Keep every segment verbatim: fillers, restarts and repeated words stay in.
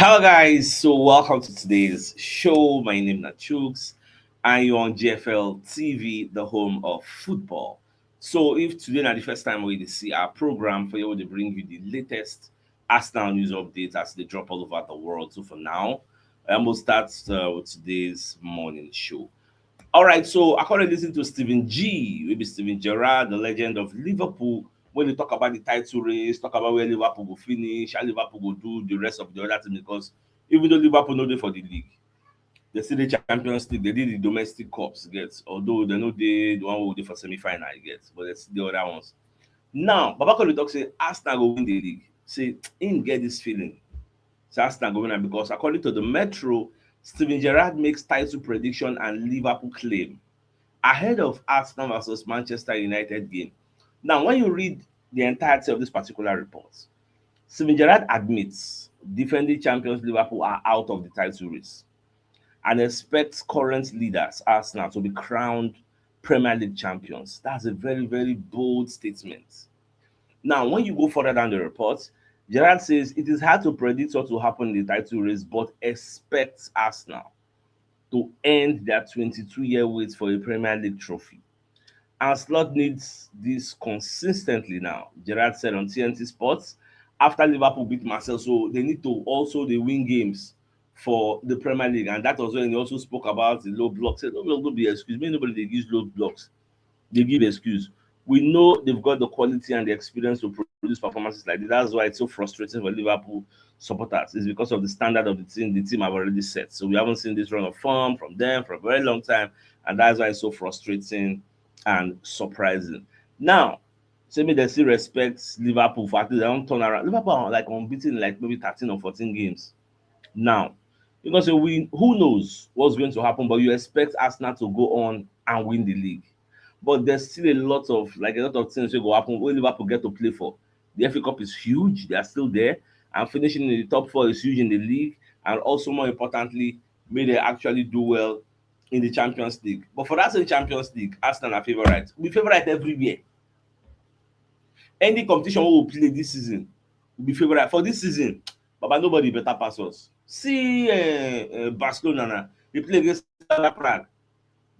Hello, guys. So, welcome to today's show. My name is Chuks, and you're on G F L T V, the home of football. So, if today na the first time we dey see our program, for you, we dey bring you the latest Arsenal news updates as they drop all over the world. So, for now, I will start uh, with today's morning show. All right, so I currently listen to Stephen G, maybe Stephen Gerrard, the legend of Liverpool, when they talk about the title race, talk about where Liverpool go finish, how Liverpool go do the rest of the other thing, because even though Liverpool no dey for the league, they still the Champions League, they did the domestic cups, get, although they no dey the one who dey for semi-final, get, but they still the other ones. Now, Baba Kole talk say Arsenal go win the league. Say him get this feeling. Say Arsenal go win am because, according to the Metro, Stephen Gerrard makes title prediction and Liverpool claim ahead of Arsenal versus Manchester United game. Now, when you read the entirety of this particular report, Stephen Gerrard admits defending champions Liverpool are out of the title race and expects current leaders Arsenal to be crowned Premier League champions. That's a very, very bold statement. Now, when you go further down the report, Gerrard says it is hard to predict what will happen in the title race, but expects Arsenal to end their twenty-two-year wait for a Premier League trophy. And Slot needs this consistently now, Gerrard said on T N T Sports. After Liverpool beat Marseille, so they need to also dey win games for the Premier League, and that was when he also spoke about the low blocks. Say, no, no, no be excuse. Make nobody dey use low blocks. They give excuse. We know they've got the quality and the experience to produce performances like this. That's why it's so frustrating for Liverpool supporters. It's because of the standard of the team the team have already set. So we haven't seen this run of form from them for a very long time, and that's why it's so frustrating and surprising. Now, say me they still respect Liverpool for at least they don't turn around. Liverpool are, like, unbeaten in, like, maybe thirteen or fourteen games now. Because we, who knows what's going to happen, but you expect Arsenal to go on and win the league. But there's still a lot of, like, a lot of things will go happen when Liverpool get to play for. The F A Cup is huge; they are still there, and finishing in the top four is huge in the league. And also, more importantly, may they actually do well in the Champions League. But for that same Champions League, Arsenal are favourite. We favourite everywhere. Any competition we will play this season, we be favourite. For this season, Baba, nobody better pass us. See uh, uh, Barcelona now. They play against Prague.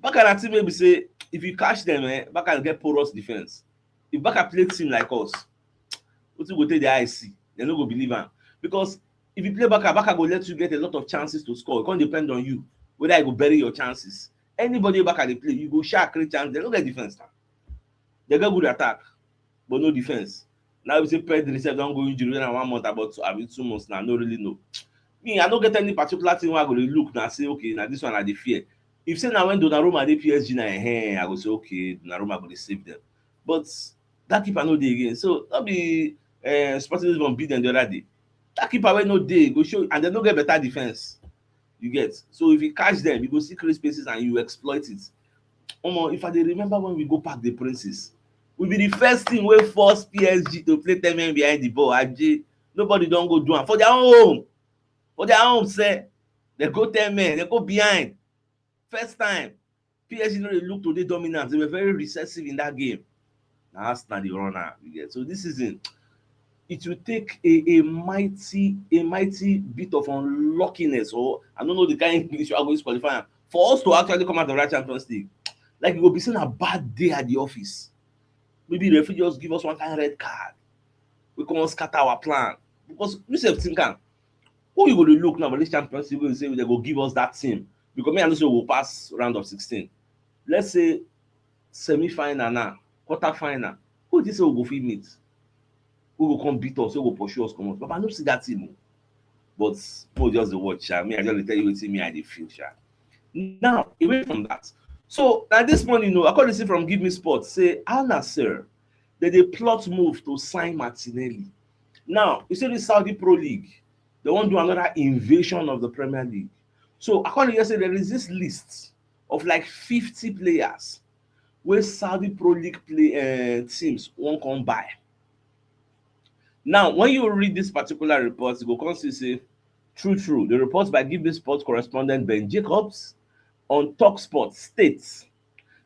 Baka na team wey be say if you catch them, eh, Baka get porous defense. If Baka play team like us, what you go take the eye see? They no go believe am. Because if you play Baka, Baka go let you get a lot of chances to score. It can't depend on you whether I go bury your chances. Anybody Baka dey play, you go sha create chance. They no get defense now. They get good attack, but no defense. Now we say Pedri sef don go injury now one month, about two, abi two months now, no really know. Me, I no get any particular thing where I go dey look now say, okay, now this one I dey fear. If say now when Donnarumma dey P S G now, eh, I go say, okay, Donnarumma go dey save them. But that keeper no dey again. So that be uh, Sporting Lisbon beat them the other day. That keeper wey no dey go show, and they no get better defense. You get? So if you catch them, you go see create spaces and you exploit it. Omo, if I dey remember when we go Parc des Princes, we be the first team wey force P S G to play ten men behind the ball. Aje, nobody don go do am for their own home. For their own home, seh, they go ten men, they go behind. First time, P S G no dey look to dey dominant. They were very recessive in that game. Na Arsenal dey run am, you get? So this season, it will take a, a mighty, a mighty bit of unluckiness, or I don't know the kind of English I go use qualify am, for us to actually come out of that Champions League. Like, it go be say na bad day at the office. Maybe the referee just give us one kind red card. We come scatter our plan. Because we sef think am. Who you go dey look now for this Champions League wey say they go give us that team? Because me, I know say we go pass round of sixteen. Let's say semi-final now, quarter-final. Who you think say we go fit meet? Who go come beat us? Who go pursue us comot? But I no see that team o. But we just dey watch, sha. Me, I just dey tell you wetin me I dey feel, sha. Now, away from that, so na this morning, you know, I come dey see from Give Me Sport say Al Nassr, they dey plot move to sign Martinelli. Now, you see the Saudi Pro League, they wan do another invasion of the Premier League. So I come hear say there is this list of, like, fifty players wey Saudi Pro League play uh, teams wan come buy. Now, when you read this particular report, you go come see say, true, true. The report by Give Me Sport correspondent Ben Jacobs on Talk Sport states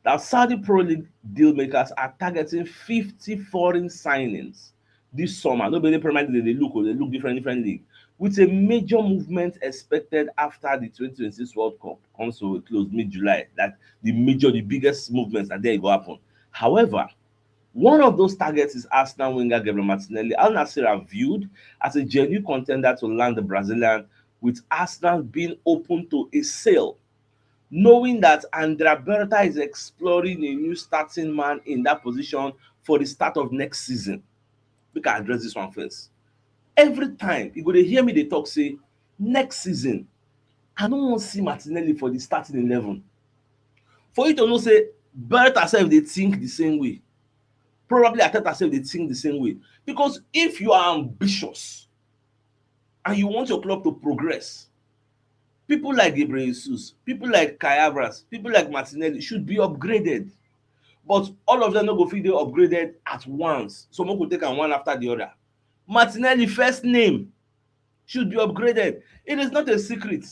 that Saudi Pro League deal makers are targeting fifty foreign signings this summer. No be only Premier League they look, or they look different, different league. with a major movement expected after the twenty twenty-six World Cup comes to a close mid-July. That the major, the biggest movements that there go happen. However, one of those targets is Arsenal winger Gabriel Martinelli. Al Nassr are viewed as a genuine contender to land the Brazilian, with Arsenal being open to a sale, knowing that Andrea Berta is exploring a new starting man in that position for the start of next season. We can address this one first. Every time you go to hear me, they talk say next season, I don't want to see Martinelli for the starting eleven. For you to know, say Berta herself, they think the same way. Probably Arteta herself, they think the same way. Because if you are ambitious and you want your club to progress, people like Gabriel Jesus, people like Kai Havertz, people like Martinelli should be upgraded. But all of them no go fit dey upgraded at once. So we go take am one after the other. Martinelli first name should be upgraded. It is not a secret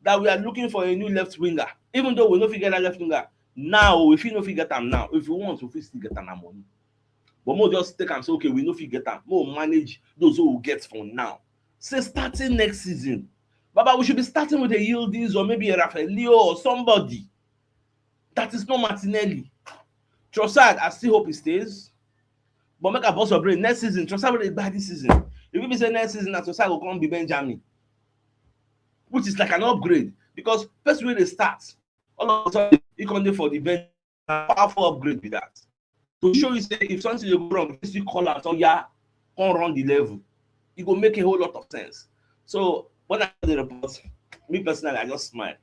that we are looking for a new left winger, even though we no fit get that left winger now. If we no fit get am now, if we want, we fit still get am money. But more just take am say, okay, we no fit get am. More manage those who we get for now. Say starting next season, Baba, we should be starting with a Yildiz or maybe a Rafael Leo or somebody that is not Martinelli. Trossard, I still hope he stays. But make a boss of brain next season. Trossard will buy this season. If you say next season, that Trossard will come be Benjamin, which is like an upgrade because first way they start, all of a sudden he come dey for the bench. Powerful upgrade with that. To show you say if something you go wrong, if you call out, oh yeah, come run the level. It go make a whole lot of sense. So when I the report, me personally, I just smile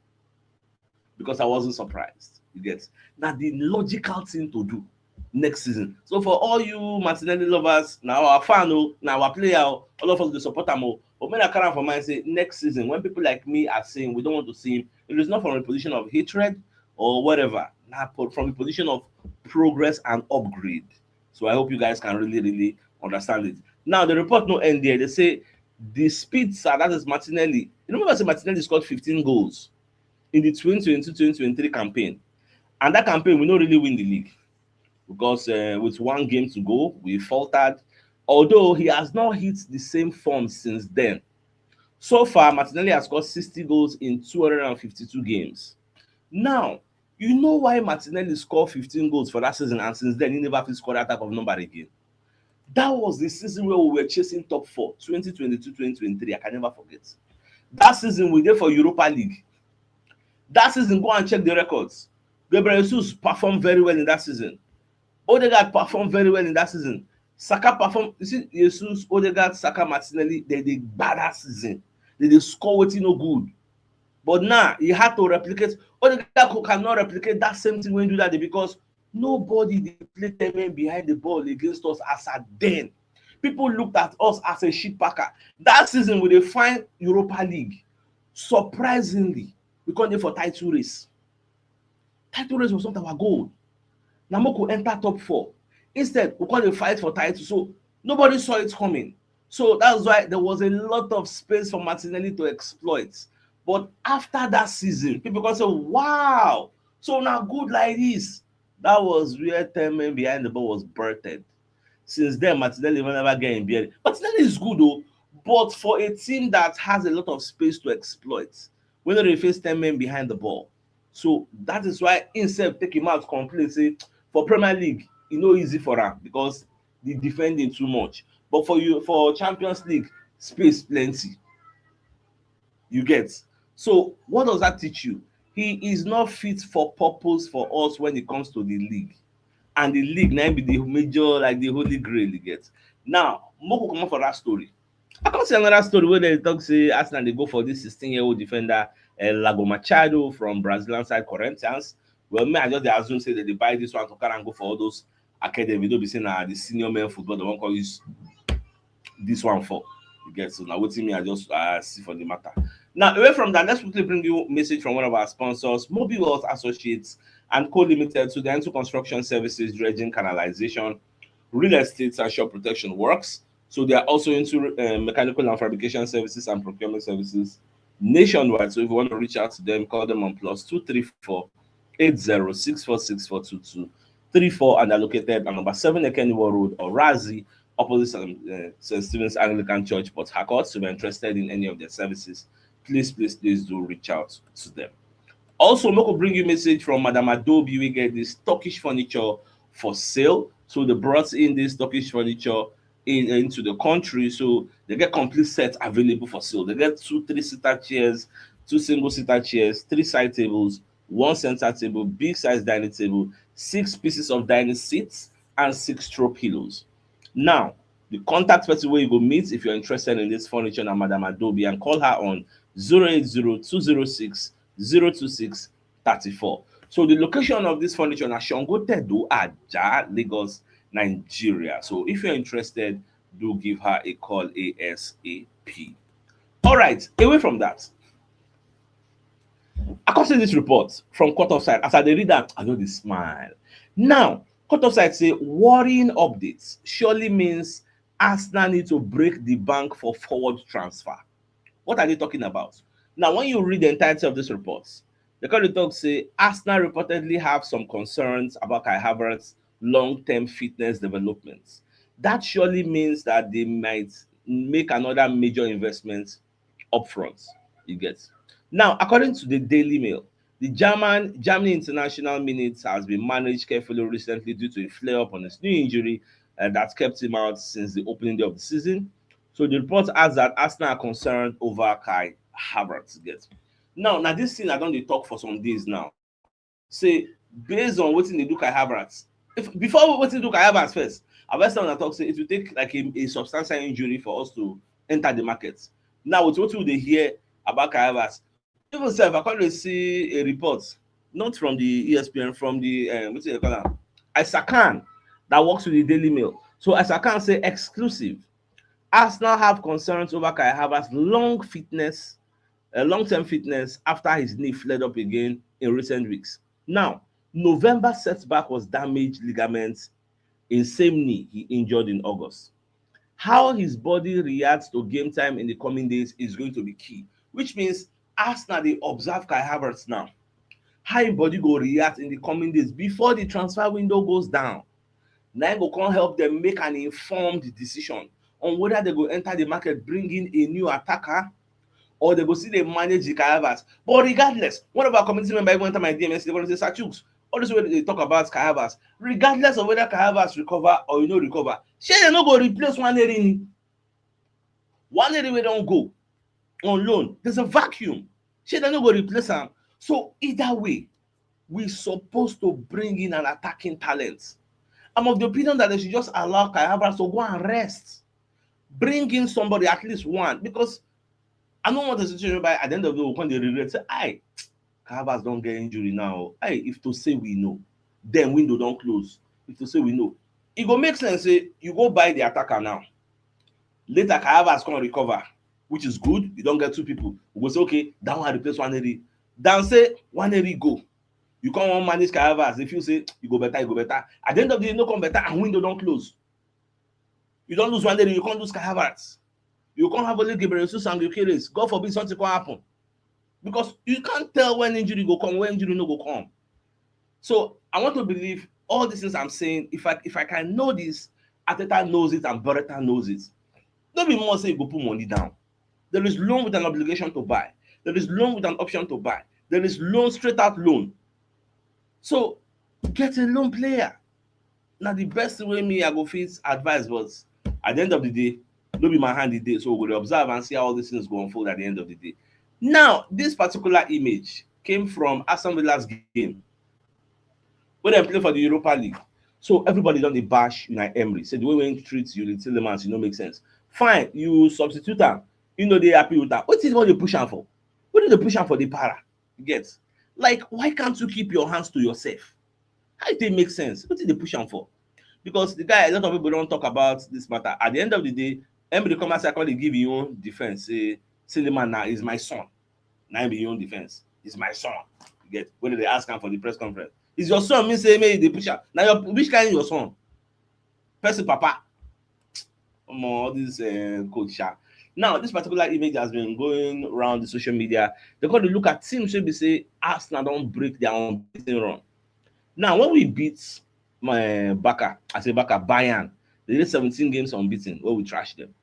because I wasn't surprised. You get now the logical thing to do next season. So for all you Martinelli lovers, now our fan, oh, now our player, oh, all of us the support am. Oh, but when I carry for mind, say next season when people like me are saying we don't want to see him, it is not from a position of hatred or whatever. Now from a position of progress and upgrade. So I hope you guys can really, really understand it. Now the report no end there. They say the speed, sir, that is Martinelli. You remember say Martinelli scored fifteen goals in the twenty twenty-two twenty twenty-three campaign. And that campaign, we no really win the league because uh, with one game to go, we faltered. Although he has not hit the same form since then. So far, Martinelli has scored sixty goals in two hundred fifty-two games. Now, you know why Martinelli scored fifteen goals for that season, and since then, he never fit score that type of number again. That was the season where we were chasing top four, twenty twenty-two twenty twenty-three. I can never forget. That season, we did for Europa League. That season, go and check the records. Gabriel Jesus performed very well in that season. Odegaard performed very well in that season. Saka performed. You see, Jesus, Odegaard, Saka, Martinelli, they did bad that season. They did score wetin no good. But now he had to replicate. Odegaard cannot replicate that same thing when do that because nobody dey play ten men behind the ball against us as at then. People looked at us as a shit packer. That season we dey find Europa League. Surprisingly, we come dey for title race. Title race was not our goal. Na make we enter top four. Instead, we come dey fight for title. So nobody saw it coming. So that's why there was a lot of space for Martinelli to exploit. But after that season, people come say, wow, so now good like this. That was where ten men behind the ball was birthed. Since then, Martinelli will never get in beard. Martinelli is good though, but for a team that has a lot of space to exploit, we no dey face ten men behind the ball. So that is why himself take him out complain say for Premier League, e no easy for am because the defending too much. But for you, for Champions League, space plenty. You get? So what does that teach you? He is not fit for purpose for us when it comes to the league. And the league now be the major, like the holy grail you get. Now, make we comot for that story. I come see another story where they talk say Arsenal dey go for this sixteen-year-old defender, uh, Lago Machado from Brazilian side Corinthians. Well, me, I just dey assume say they dey buy this one to carry and go for all those academy. Don't be saying na the senior men football they wan come use this one for. You get? So now wetin me I just uh, see for the matter. Now, away from that, let's quickly bring you message from one of our sponsors, Mobi Wealth Associates and Co Limited, to the into construction services, dredging, canalization, real estate, and shop protection works. So they are also into uh, mechanical and fabrication services and procurement services nationwide. So if you want to reach out to them, call them on plus two three four eight zero six four six four two two three four, and they're located on number seven Ekeniwo Road, Orazi, opposite Saint Stephen's Anglican Church, Port Harcourt. So if you're interested in any of their services, please, please, please do reach out to them. Also, make we bring you message from Madam Adobe. We get this Turkish furniture for sale. So they brought in this Turkish furniture in, into the country. So they get complete sets available for sale. They get two three-seater chairs, two single-seater chairs, three side tables, one center table, big size dining table, six pieces of dining seats, and six throw pillows. Now, the contact person where you go meet if you're interested in this furniture na Madam Adobe, and call her on zero eight zero two zero six zero two six thirty-four. So the location of this furniture na Shango Tedo, Aja, Lagos, Nigeria. So if you're interested, do give her a call ASAP. All right, away from that, I come see this report from Court of Side. As I dey read that, I know they smile. Now, Court of Side say worrying updates surely means Arsenal need to break the bank for forward transfer. What are they talking about? Now, when you read the entirety of this report, they come dey talk say Arsenal reportedly have some concerns about Kai Havertz long-term fitness development. That surely means that they might make another major investment upfront. You get? Now, according to the Daily Mail, the German Germany international minutes has been managed carefully recently due to a flare-up on his knee injury uh, that kept him out since the opening day of the season. So the report adds that Arsenal are concerned over Kai Havertz. Get? Now, now this thing I don dey talk for some days now. Say, based on wetin dey do Kai Havertz, if before wetin do Kai Havertz first, I first time I talk say it will take like a, a substantial injury for us to enter the market. Now, with wetin we dey hear about Kai Havertz, even sef, I come dey see a report, not from the E S P N, from the, um, wetin they call am, Isaac Khan, that works with the Daily Mail. So Isaac Khan say exclusive, Arsenal have concerns over Kai Havertz long fitness, uh, long-term fitness after his knee flared up again in recent weeks. Now, November setback was damaged ligaments in same knee he injured in August. How his body reacts to game time in the coming days is going to be key, which means Arsenal dey observe Kai Havertz now. How him body go react in the coming days before the transfer window goes down. Na him go come help them make an informed decision on whether they go enter the market, bring in a new attacker, or they go still dey manage the Kai Havertz. But regardless, one of our community member even enter my D M yesterday and say, "Sir Chuks, all this way they talk about Kai Havertz, regardless of whether Kai Havertz recover or you no recover, shey they no go replace Nwaneri ni? Nwaneri wey don go on loan, there's a vacuum. Shey they no go replace am?" So either way, we supposed to bring in an attacking talent. I'm of the opinion that they should just allow Kai Havertz to go and rest. Bring in somebody, at least one, because I don't want the situation by at the end of the day, we come dey regret. Say, "Aye, Kai Havertz don get injury now. Aye, if to say we know, then window don close. If to say we know, it go make sense. Say you go buy the attacker now. Later, Kai Havertz come recover, which is good. You don get two people. We go say, okay, that one replace Nwaneri. Than say Nwaneri go. You come wan manage Kai Havertz. If you say you go better, you go better. At the end of the day, no come better, and window don close. You don lose Nwaneri, you come lose Kai Havertz. You come have only Gabriel Jesus and Gyökeres. God forbid something come happen. Because you can't tell when injury go come, when injury no go come. So I want to believe all these things I'm saying. If I if I can know this, Arteta knows it and Beretta knows it. No be more say you go put money down. There is loan with an obligation to buy. There is loan with an option to buy. There is loan, straight out loan. So get a loan player. Now the best way me I go fit advise, but at the end of the day, no be my hand e dey. So we go dey observe and see how all these things go unfold at the end of the day. Now, this particular image came from Aston Villa's game when they play for the Europa League. So everybody don dey bash Unai Emery. Say the way we treat Youri Tielemans, e no make sense. Fine, you substitute am. You know they happy with that. What is what they push am for? What do they push am for the para? You get? Like, why can't you keep your hands to yourself? How it dey make sense? What did they push am for? Because the guy, a lot of people don't talk about this matter. At the end of the day, Emery come outside, come dey give him own defense. Say, "Tielemans now is my son." Now be your own defense. He's my son. You get? When they ask him for the press conference, "Is your son?" Mean say, "May they push am." Now your which kind your son? Person papa. Omo, all this uh, coach sha. Now, this particular image has been going around the social media. They got to look at teams wey be say Arsenal don break their unbeaten run. Now, when we beat my Barca, I say Barca, Bayern, They dey seventeen games unbeaten when we trash them.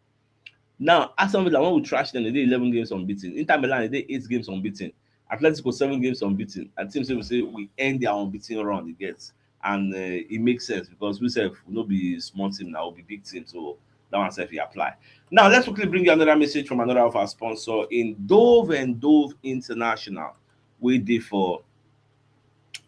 Now, Aston Villa, when we trash them, they dey eleven games unbeaten. Inter Milan, they dey eight games unbeaten. Atletico, seven games unbeaten. And teams say we say we end their unbeaten run, you get. And uh, it makes sense because we sef, we no be small team now, we be big team. So that one sef, we apply. Now, let's quickly bring you another message from another of our sponsor in Dove and Dove International. We dey for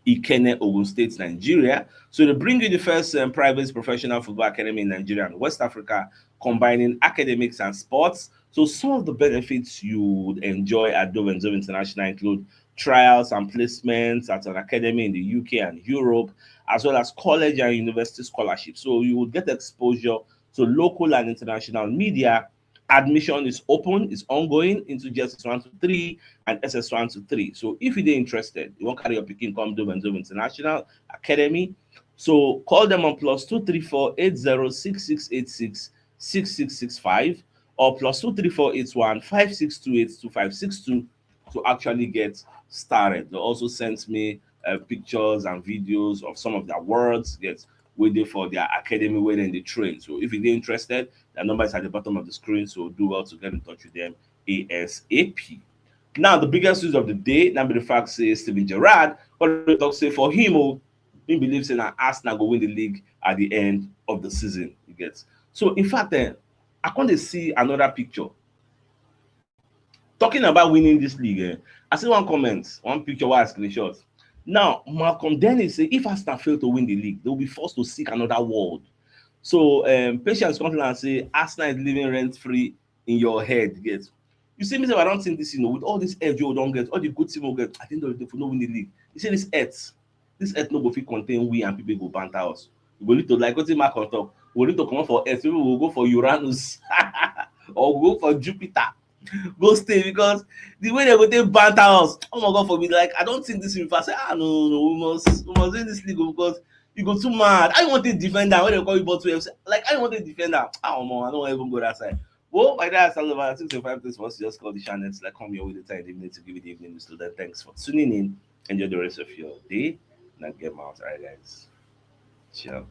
Ikenne, Ogun State, Nigeria. So they bring you the first um, private professional football academy in Nigeria and West Africa, combining academics and sports. So some of the benefits you would enjoy at Dove and Dove International include trials and placements at an academy in the U K and Europe, as well as college and university scholarships. So you would get exposure to local and international media. Admission is open, is ongoing into J S S one to three and S S one to three. So if you dey interested, you wan carry your pikin come Dove and Dove International Academy, so call them on plus two three four eight zero six six eight six six six six five or plus two three four eight one five six two eight two five six two to actually get started. They also sent me uh, pictures and videos of some of their words, get, wey dey for their academy wey dem dey train. So if you dey interested, their number is at the bottom of the screen. So do well to get in touch with them ASAP. Now, the biggest news of the day, na be the fact say Steven Gerrard already talk say for him, oh, he believes say na Arsenal go win the league at the end of the season. You get? So in fact, eh, I come dey see another picture. Talking about winning this league, eh, I see one comment, one picture wey I screenshot. Now, Malcolm Dennis say if Arsenal fail to win the league, they will be forced to seek another world. So um, Patience come and say Arsenal is living rent free in your head. Yes. You see me say I don't think this, you know, with all this edge you don't get, all the good team we get, I think they will no win the league. You see this earth, this earth no go fit contain we and people go banter us. We go need to, like wetin Mark on talk, we go need to come for earth. People will go for Uranus or go for Jupiter, go stay because the way they go take banter us. Oh my God, for me, like I don't think this will pass. Ah, no, no, no, we must, we must win this league because you go too mad. I want to defend that when they call you bottle F C. Like I want to defend that. Ah, oh, I don't even go that side. Well, my dad has all about six and five things for us to just call the channels. Like come here with the time, the minute to give you the evening news. So then thanks for tuning in. Enjoy the rest of your day. And get out. All right, guys. Ciao.